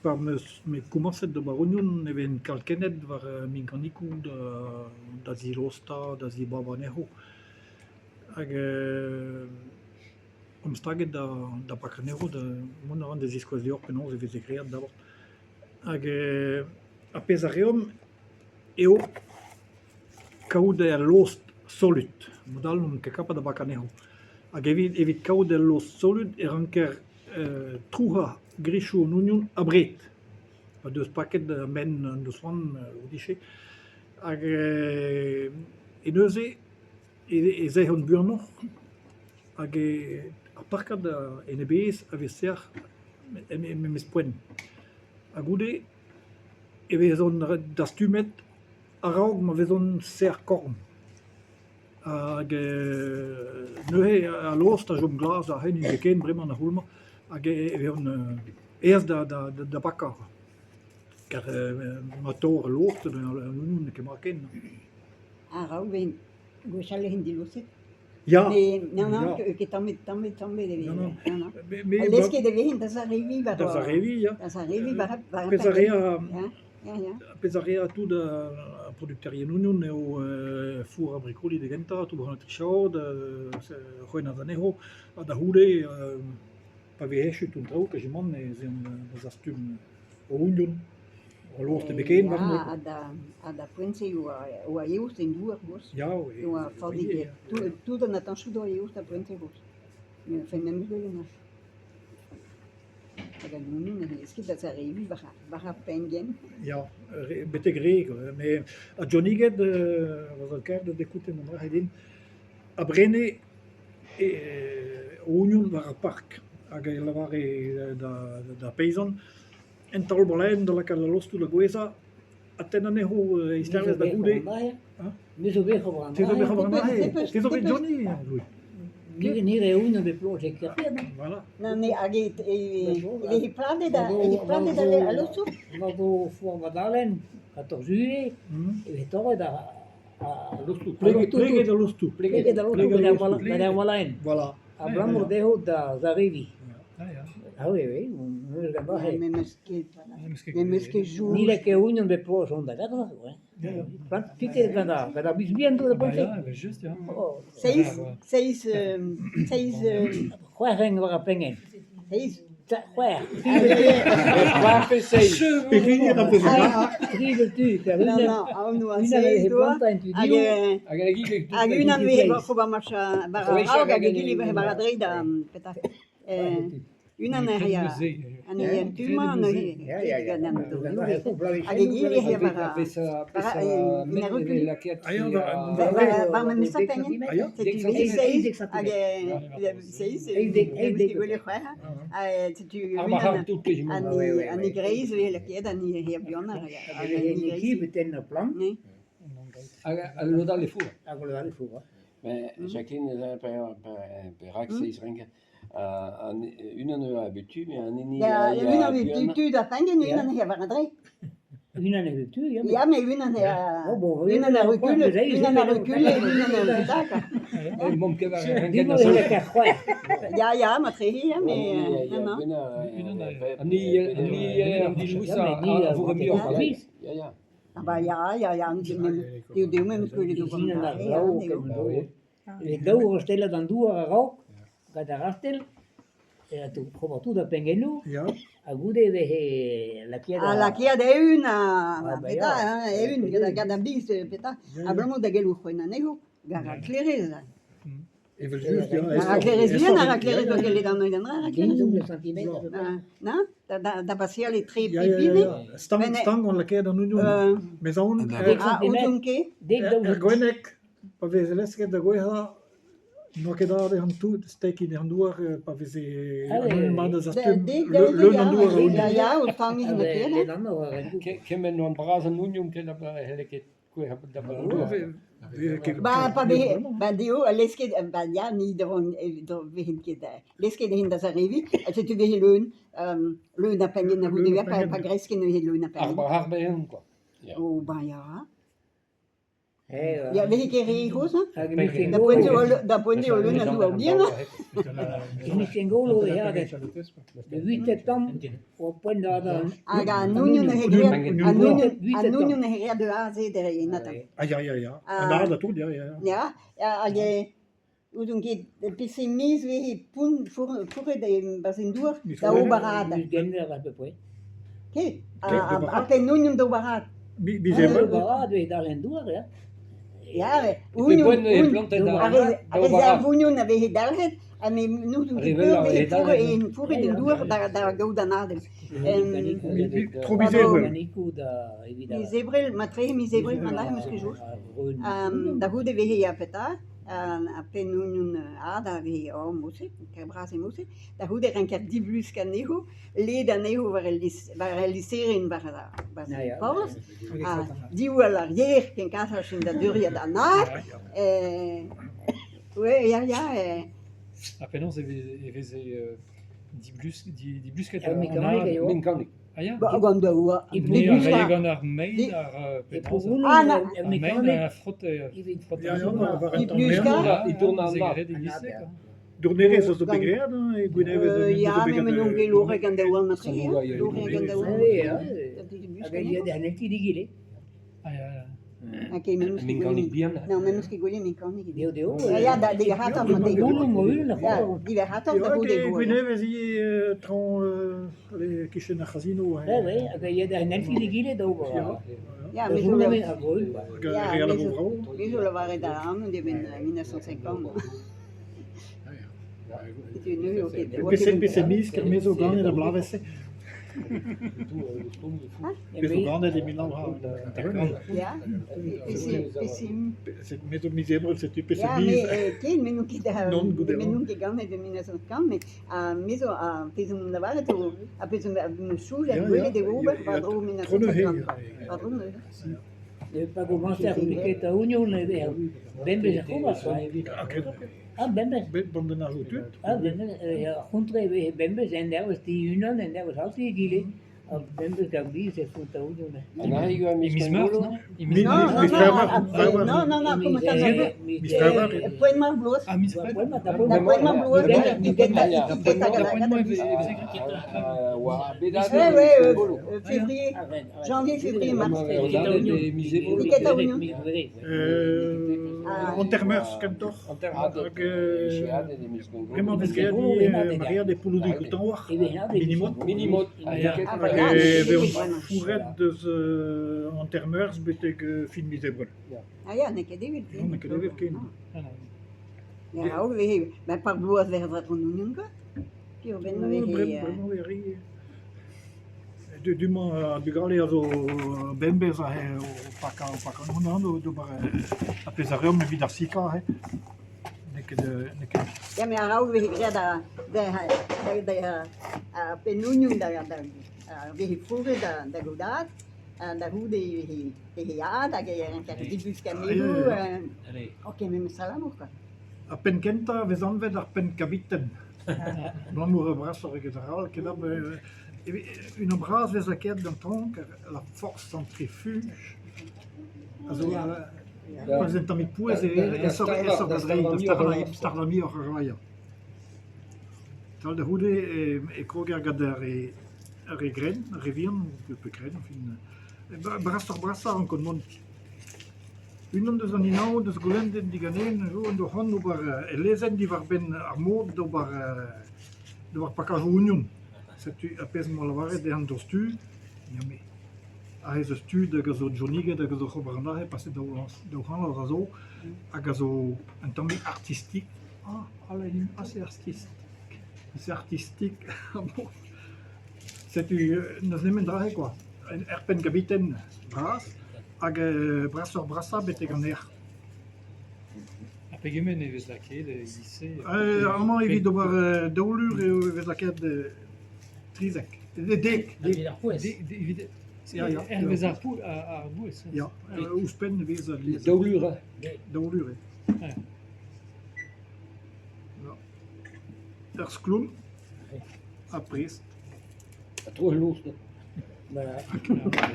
Pa 'm eus-me komañset d'ober ognon e vezent kalkennet war mekanikoù da zilostañ, da zibab anezho hag omp staget da bakañ anezho da mont a ran da ziskouez deoc'h penaos e veze graet d'abord. Hag ar pezh a reomp eo kaout ul lost solut, mod-all n'omp ket kapabl da bakañ anezho. Hag evit kaout ul lost solut e ranker trouc'hañ grizioù an ognon abred pa 'deus paket a-benn an deus c'hoant o dije hag e neuze ez eont buanoc'h hag ar parkad en e bezh a vez sec'h er memes poent ha goude e vezont dastumet a-raok ma vezont sec'h-korn. Hag neuze al lost a chom glas aze n'int ket ken bremañ ar c'houlz-mañ hag e vezont aes da bakañ kar ma torr al lost n'on ket mat ken. A-raok 'vez gwechall e vez diloset. Ya. Mais non, non, ket tamm tamm tamm ebet e vez. Non, non. Non, non. Lesket e vezint da zareviñ war Da zareviñ, ya. Da zareviñ war war Pezh a rea Ya, ya. Pezh a rea tout ar produkterien ognon eo four ar brikoli da gentañ, tout an trichaod, c'hwennat anezho, ha da c'houde pa vez echu tout an traoù kazimant ez eont da zastum o ognon, o lost ebet ken warno. Ya, ha da poent-se e oa eost en douar gozh. Ya, E oa forzhig tout an atañchoù 'doa eost da poent-se gozh. Enfin, memes gwelet 'ma. Hag an hini ne c'hellez ket da zareviñ war ar pengenn. Ya, betek re kwa. Met ar Johniged, va zad-kaer deus ekoute mont a rae din, a brene e ognon war ar park hag e lavare d'ar peizant en taol-balaenn da lakaat al lostoù da gouezhañ ha tenn anezho eizhtevez da goude. Me zo bet ober an Te zo bet ober an dra-se. Te zo bet Johnny, Louis. Ni re unan bet plojet kerc'hiet. Voilà. Non, mais hag e e pladet e pladet al lostoù? Ma vo foar Madalen, 14 juillet, e vez torret ar lostoù. Pleget al lostoù. Pleget al lostoù gant ar walaenn. Voilà. Abalamour dezho da zareviñ. Ah oui, oui, meus gant Me 'meus ket, me 'meus ket soñj. Ni lakae unan bep bloaz on da gador, ouais. Piket gant ar gant ar biz bihan da Bah ya, evel-just, ya. Seizh, seizh, seizh. C'hwec'h eng war ar pengenn. Seizh. C'hwec'h. C'hwec'h pe seizh. Pehini a vez Tri vel tu, kar Non, non, aon oa seizh doa. Hag Hag egile hag unan veze oc'h ober match war ar raok hag egile veze war a-dreñv da petra. Unan a rea an en tu-mañ neuze gant an hag egile e rea war war memes penn setu seizh hag seizh gwele c'hwec'h ha setu unan an e greiz veze lakaet an e buanañ Hag al lod all e four. Hag lod all e four. Jacqueline, perak seizh renk Unan eo a bep tu, met an hini Ya, a ya unan a bep tu da pengenn, Ya. unan eo war a-dreñv. Unan a bep tu, ya. Ya, met unan eo Oh, bon, unan a recule, unan a recule, unan a petak. Emaomp ket war Div renkenn eo a lakaat c'hwec'h. Ya, ya, matrehe, ya, met non, non. An hini a vo muioc'h. Ya, ya. Ah bah ya, ya, ya, eo dezho memes gwelet o Unan gant ar glav, eo. E daou rostellad an douar a-raok gant ar rastell ober tout ar pengennoù ha goude e veze lakaet Ha lakaet eeun ha petra eeun gant ar biz petra abalamour da gellout c'hwenn anezho gant ar klerez. Evel-just, ya. Ar klerez vihan, ar klerez doa gellet an an dra, ar klerez. Na, da baseal etre pep hini. Stank, stank on lakaet an ognon. Mes aon, Ah, ouzon ket. er gwenneg, Pa veze lesket da gouezhañ n'oa ket aze an tout stekiñ an douar pa veze an mat da zastum leun an douar a Ya, ya, o tamm ivez Kement oant bras an ognon ken a c'helle ket kouezhañ da douar. Ba pa veze ba dezho lesket ba ya ni 'vezent ket lesket int da zareviñ ha setu 'veze leun leun a penn a c'houde pa greske neuze leun a penn. Ar ar kwa. Oh ba ya. Ya, veze ket re kozh, hein? Hag e miz Da poent eo da poent eo leun a zour bihan. E miz Gwengolo e adet. Le 8 septembre, o poent da Hag an oignon e graet an oignon an oignon e graet de aze dre Nathan. Ah ya, ya, ya. An ard ha tout, ya, ya. Ya, hag ouzon ket peseurt miz 'veze pont fourret 'barzh an douar da ober ad. Miz Genver à peu près. Ket, ha penn oignon d'ober ad. Miz Ebrel. D'ober ad 'vez dalc'h en douar, ya. Ya, ar re ognon a veze dalc'het ha me n'ouzon ket peur 'veze fourret en douar da gaout an aden. Tro miz Ebrel. Miz Ebrel, matrehe miz Ebrel, an aze 'meus ket soñj. Da c'houde 'veze ya petra, ar penn ognon ad a veze oh mod-se, ker bras eo mod-se. Da c'houde 'ranker dibluskañ anezho, led anezho war al war al lizherenn war ar porzh, ha diwall ar yer ken kas da deuriad an ad. Ya, ya. Ha penaos e veze diblusket Ar an mekanik ad? eo. Mekanik. Ah ya? Gant daou. Me a rae gant ar mein, ar penaos Ah, na. Ar mein a frotte. Evit Ya, ya, war un tamm Dibluskañ. mern. E dourn an Veze ad. graet e-giz-se, quoi. Dournerez a zo bet graet, hein, e Gwinevez. Ya, met me n'on ket lorek an daouarn matrehe, hein, lorek an daouarn. Ya, hag a ya da ket egile. Ah ya, ya. Ok, me 'meus ket Mekanik gwelet. bihan. Non, me 'meus ket gwelet mekanik ebet. Deo, deo. Ya, ya, da diwezhatoc'h ma dego. Ya, diwezhatoc'h da c'houde E vo. Gwinevez ivez, traoñ kichen ar c'hasino. Ouais, ouais, hag a ya da ket egile da ober. Ya. Ya, Da me zo zont a brud. Hag Ya, ar re a me labour zo brav. me zo lavaret da Arnaud eo bet 1950. Setu neuze eo ket. Peseurt peseurt miz ker zo ganet ar bloavezh-se? Me zo ganet e 1950. Ya, peseurt peseurt Me zo miz Ebrel, setu peseurt Ya, miz. me ken, me n'on ket Non, goude me n'on ket ganet e 1950, met me zo pezh on lavaret eo ha pezh on meus soñj Ya, gwelet ya, eo ober ya, war-dro tro neuze. 1950. War-dro neuze. Pa gomañser ket a ognon e bembez ar c'homas. Ah, bembez. Bet bandenn ar tud. Ah, bembez, ar c'hontre e veze bembez en dervez ti unan, en dervez all ti egile. Ha bembez ar biz e faot a ognon. An aze eo E miz miz Meurzh, Gwengolo. non? E Mi- miz Non, Meurzh. non, miz non, C'hwevrer, ah, non, non, non, comment ça s'appelle Miz C'hwevrer. Poent mar bloaz. Ah, miz C'hwevrer. Da poent mar bloaz, Ya, e ya, ya. Da poent ma e veze graet. Oa bet aze Ouais, e miz ouais, Gwengolo. février, janvier, février, mars. Hanter-meurzh kentoc'h. Hag bremañ vez graet ivez maread e Pouloudig-Tañwar. Minimot. Minimot. Ah, ya. Ah, Hag ya, e mais vez bremañ. fourret deus hanter-meurzh betek fin miz Ebrel. Ah ya, n'eo ket evit ken. Non, n'eo ket evit ken. Ah, non. Ya, a-raok 'veze, ben par bloaz 'veze an ognon kwa. Piv benn ma veze... Bremañ e ri du-mañ ar bugale a zo bemdez aze o pakañ o pakañ an anv d'ober ar pezh a reomp evit ar sikañ aze. N'eo ket n'eo ket Ya, met a-raok 'veze graet da da da ar penn ognon da da veze fourret da da gaout ha da c'houde e veze veze ad hag e ranker dibluskañ anezho. Ok, memes labour kwa. Ar penn kentañ a vez anvet ar penn kabiten. Abalamour brasoc'h eget ar all, ket unan bras 'vez lakaet gantañ, la force centrifuge a zo pa vez un tammig pouez aesoc'h aesoc'h da dreiñ, da stardañ stardañ muioc'h ar ra ya. Tal da c'houde e kroger gant ar re ar re grenn, ar re vihan, pe grenn, enfin brasoc'h-brasañ rank mont. Unan deus an hinaoù deus goulennet diganen zo en do c'hoant ober e lezenn diwar-benn ar mod d'ober d'ober pakajoù ognon. Setu ar pezh 'moa lavaret dezhañ doc'htu, ya me aze eus tud hag a zo Johniged hag a zo oc'h ober an aze paset daou c'hant a zo hag a zo un tammig artistik. Ah, ah c'est artistique. C'est artistique. Setu n'eus nemet dra-se quoi. Er penn kabiten bras hag brasoc'h-brasañ betek an erc'h. Ha pegement e vez lakaet e-giz-se? Amañ evit ober daou lur eo e vez lakaet trizek. Dek, dek. Evit ar pouez. Evit Ya, ya. hervez ar pou ar bouez. Ya, ouzhpenn e vez alies. Daou lur, hein. Daou lur eo. Ja. Ya. Ur skloum ha prest. Ha tro el lost. Voilà.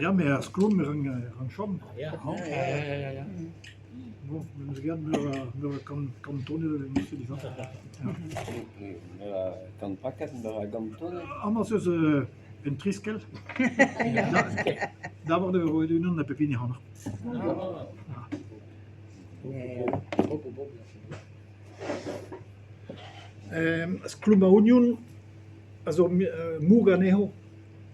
Ya, met ar skloum e rank chom. Ya. Ja, ja, ja, ja. Bon, me 'meus graet meur a meur a kant kant tonell neuze dija. Meur a kant pakad, meur a gant tonell. Amañ 'z eus un triskell. D'abord e vo roet unan da pep hini ac'hanoc'h. Skoulm a ognon a zo moug anezho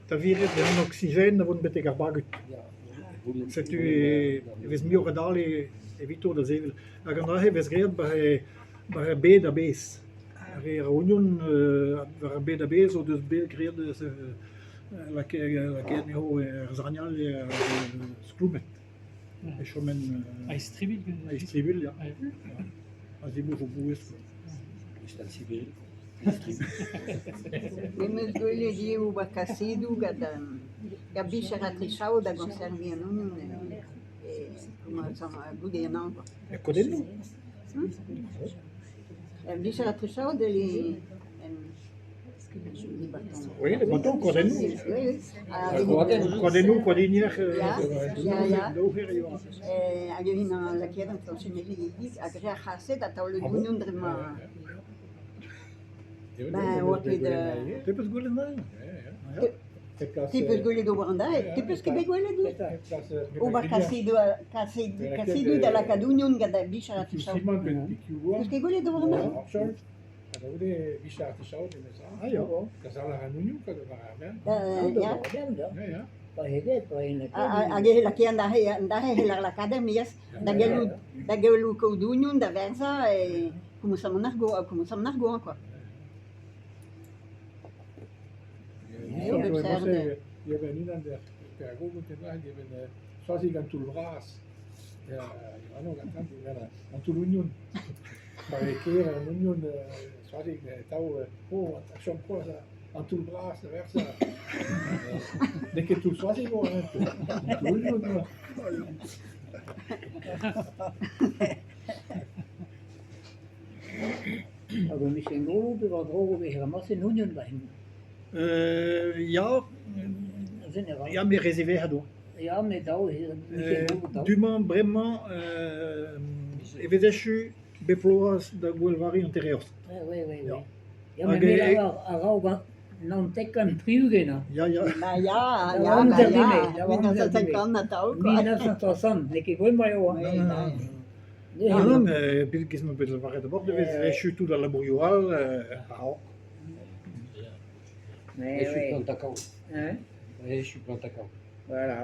da viret an oksigen da vont betek ar bagud. Setu e vez muioc'h a dale evito da sevel. Hag an dra-se e vez graet war ar bed a-bezh. Ar re a ognon war ar bed a-bezh o deus bet graet lakaet anezho er sarnial skoulmet. E choment A-istribilh a-istribilh, ya. A-zivout o buhez. Me 'm eus gwelet ivez ober kasedoù gant gant bicher ha trichaoù da goñserviñ an ognon goude an hañv. Er kodennoù ? Bicher ha trichaoù Oui, les bateaux, koadennoù. Koadennoù, koadinier. Daou c'her eo. Hag evit lakaet an flañchenelli ha dre ar c'hased ha taolet ognon dre ma... Ben, oa ket... Te 'peus gwelet anezhañ ? Te 'peus gwelet ober an dra-se? Te 'peus ket bet gwelet Ober kasedoù kasedoù da lakaat ognon gant ar bicher ha tout ça. 'Peus ket gwelet ober an dra-se ? Hag e lakae an dra-se e c'heller lakaat er-maez da gellout da gellout kaout ognon da werzhañ e komañsamant ar goañv komañsamant ar goañv kwa. Hag ur miz en-dro pe war-dro e vez ramaset ognon 'ba hemañ. Ya, ya met re ziwezhat oa. Ya, met dav eo. Du-mañ bremañ e vez echu bep bloaz da Gouel Vari an Tereoz. Oui, oui, oui. Ya, met me lavar a-raok naontek kant tri-ugent hañ. Ya, ya. Ba ya, ya, ba ya, 1950 atav quoi. 1960, n'eo ket bremañ eo hañ. Non, non, non. Non, non, giz 'ma bet lavaret d'abord e vez echu tout al labourioù all a-raok. Echu plantañ kaoz. Hein? Echu plantañ kaoz. Voilà.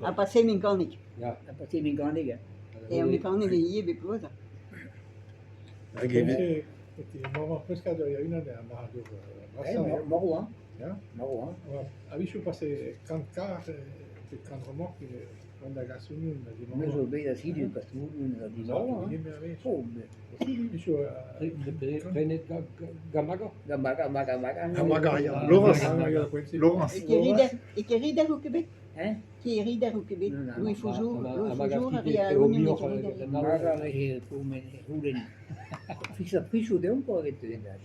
Ha pase min-kornig. Ya. Ha pase min-kornig. Eo min-kornig ivez bep bloaz. Hag evit... Marv hañ. Marv hañ. Me zo bet asidu Kastelun da dimarv hañ. Oh, mais Prenet gant magañ. Gant magañ, magañ, magañ. Ha magañ, ya. Laurence. Laurence. E Kerider out ket bet? Hein? Kerider out ket bet? Louis Fougeot, Louis Fougeot a rea ognon e Kerider. Magañ a veze e c'houlenn. Fisañ prisoù deomp kwa evit